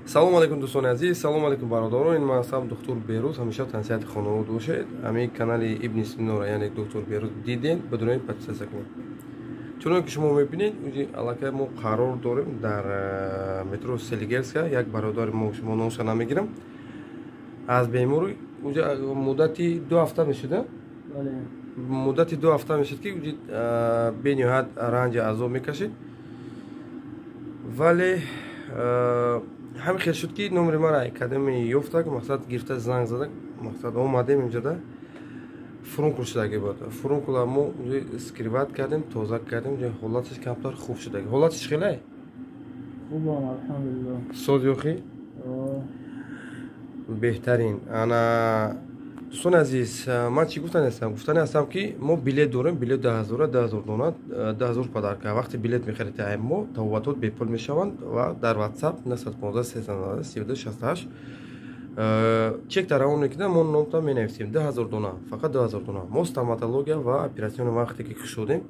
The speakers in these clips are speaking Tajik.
Салому алейкум, дӯстони азиз, салому алейкум, бародарон. Ин ман ҳастам, доктор Берӯз. Ҳамеша тансиҳати хонавод бошед. Ҳамин канали Ибни Синора, яъне доктор Берӯз, дидем, бидунед, подписаться кунед. Чуноне ки шумо мебинед, уҷи аллакай мо қарор дорем дар метро Селигерская. Як бародари мо, шумо номша намегирам, аз беморӣ уҷа муддати 2 ҳафта мешуда, муддати 2 ҳафта мешуд, ки уҷи бениҳоят ранҷи азоб мекашид, вале ҳамин хел шуд, ки номери мара академи ёфтак, мақсад гирифта, занг зада, мақсад омадем. Инҷода фурункул шудаги буд. Фурункула мо вскрывать кардем, тоза кардем, ҳолаташ камтар хуб шудаги. Ҳолаташ хелай? Хубам, алҳамдулилло. Соз ёхи? Беҳтарин. Ана, дӯстони азиз, ман чӣ гуфтани ҳастам? Гуфтани ҳастам, ки мо билет дорем, билет 10 ҳазора, 10 000 дона, 10 000 подарка. Вақте билет мехаред ай мо, табобатот бепул мешаванд ва дар WhatsApp 915 392 68 чек таравон мекунад, мо номта менависем. 10 000 дона, фақат 2000 дона. Мо стоматология ва операционный вақте ки кушодем,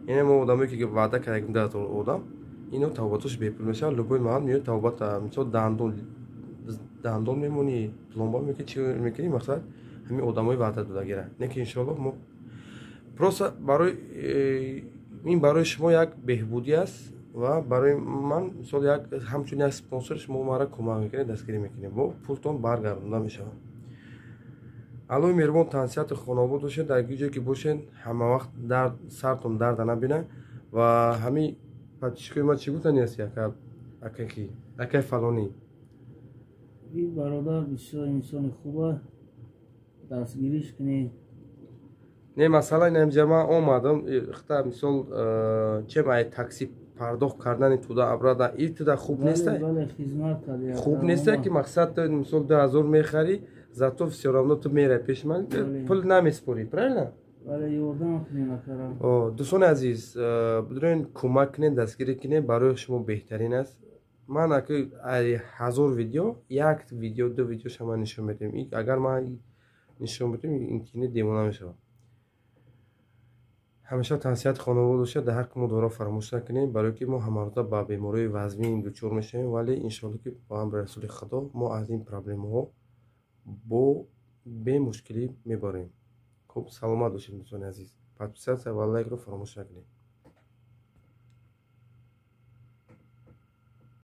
ине мо одамое ки ваъда кардем, 10 000 одам, ино табобатош бепул мешавад. Любой маҳал меояд табобат, мисол, дандон мемонӣ, пломба мекунӣ, чӣ мекунӣ, мақсад ҳамин одамои ваъда додагира. Не ки иншоаллоҳ мо просто барои ин, барои шумо як беҳбудӣ аст ва барои ман, мисол, як ҳамчун як спонсор шумо мара кӯмак мекунед, дастгирӣ мекунед, бо пултон баргардонда мешавад. Аллоҳи меҳрубон тансиҳату хонобод бошед, дар ҷое ки бошед, ҳама вақт дард сартон дарда набинад. Ва ҳамин подписчикои ман чӣ гуфтани ҳасти, акаки, акай фалонӣ? Ин бародар бисёр инсони хуба, дастгириш кунед. Не, масалан, инҷа ман омадам, хта, мисол, чем ай такси пардохт кардани туда обратно и туда хуб неста? Хуб неста, ки мақсад, мисол, 2000 мехарӣ, зато все равно ту мерай пеши ман, пул намеспорӣ, правильно? Дӯстони азиз, бидурен, кӯмак кунед, дастгирӣ кунед, барои шумо беҳтарин аст. Ман аки 1000 видео, як видео, ду видеоша ман нишон медиҳам. Агар ман нишон бидиҳам, интернет девона мешавад. Ҳамеша тансиҳати хонавода бошад, дар ҳаққи мо дуоро фаромӯш накунем, барое ки мо ҳамарӯза ба бемориҳои вазмин дучор мешавем, вале иншоалло, ки бо амри Расули Худо мо аз ин проблемаҳо бо бемушкилӣ мебарем. Хуб, саломат бошед, дӯстони азиз, подписаться ва лайкро фаромӯш накунед.